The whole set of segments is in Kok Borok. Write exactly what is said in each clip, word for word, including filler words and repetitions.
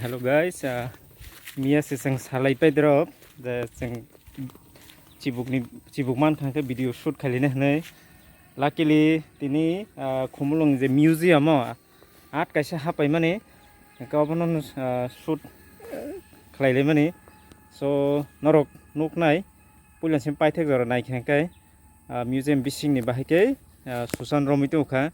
Hello guys, ah, miya se chwng salai pai drop, je chwng chibukni, chibuk man kha khe video shoot khailina hwnwi. Luckily tini, ah, Khumulwng je museum o at kaisa hapaimani, hwnkhe obono, ah, shoot khlailaimani. So norok nuknai, puila simi paithak jora naikha hwnkhe, ah, museum bisingni bahai khe, ah, Susan romwi tongkha.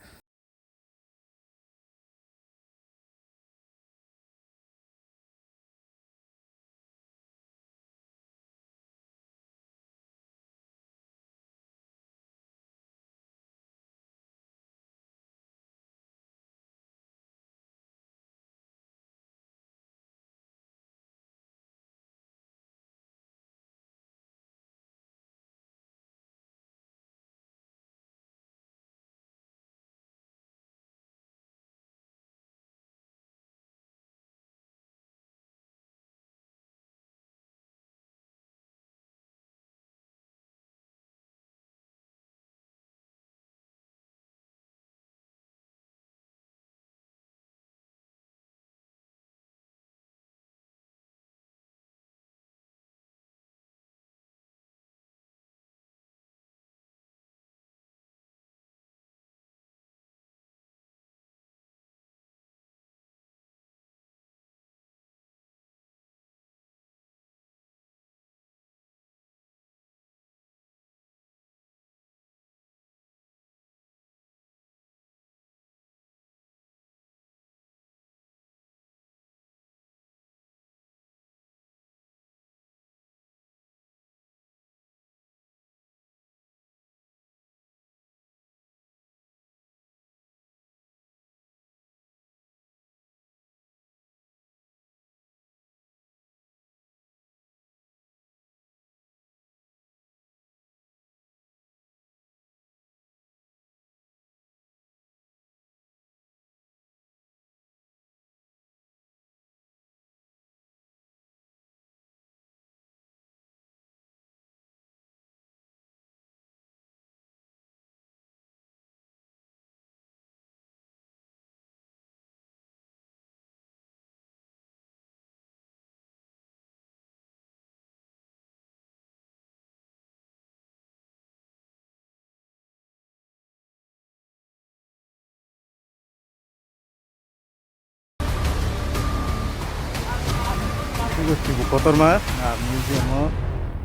Kotorma, ah, museum o,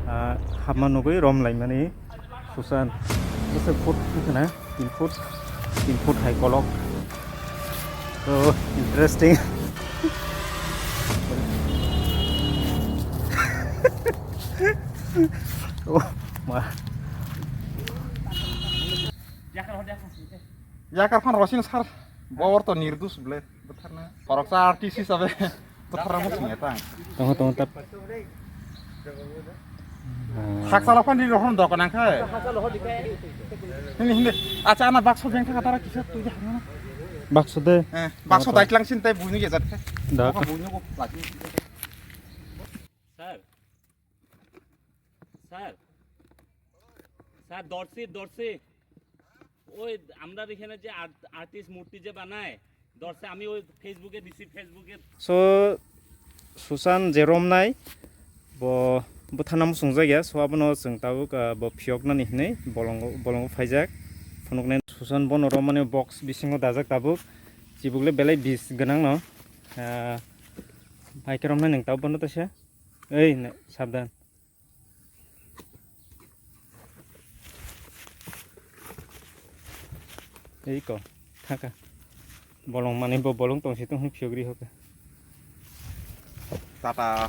ah, hapma nugwi rom laimani Susan. Bwswk foot wngkha na, tin foot, tin foot hai kolok. So interesting. Oh, ma. Yakar phan rosing sar. Bor to nirdus ble. Bwtharna. Khoroksa artist hisabe bwtharna muchung ya tang. Tongo, tongo, tap. Haksa lokhon di rohon dok nang khe. Hindi, hindi. Acha, ana bakso beng thaka tara kisa twi de hangna. Bakso de. Eh, bakso daitlang sin tai buini ya jat khe. Da. Oka buini ko lagi. Sir, sir, sir, ধরছি, ধরছি। ওই আমরার এখানে যে art-, artist মূর্তি যে বানায়, ধরছে, আমি ওই ফেসবুকে দিছি, ফেসবুকে। So, Susan je romnai, bo bwthana muchungjak ya, so abono chwng tabuk, ah, bo phiyoknani hinwi bolongo, bolongo phaijak. Phunuknai Susan bono romani box bisingo dajak tabuk. Chibuk le belai bis gwnang no. Ah, hai khe romnai nwng tabuk bono taisa. Ei, ne, sabdan. Ei ko, thaka. Bolong mani bo bolong tong si tong phiyok ri hoka. Tata.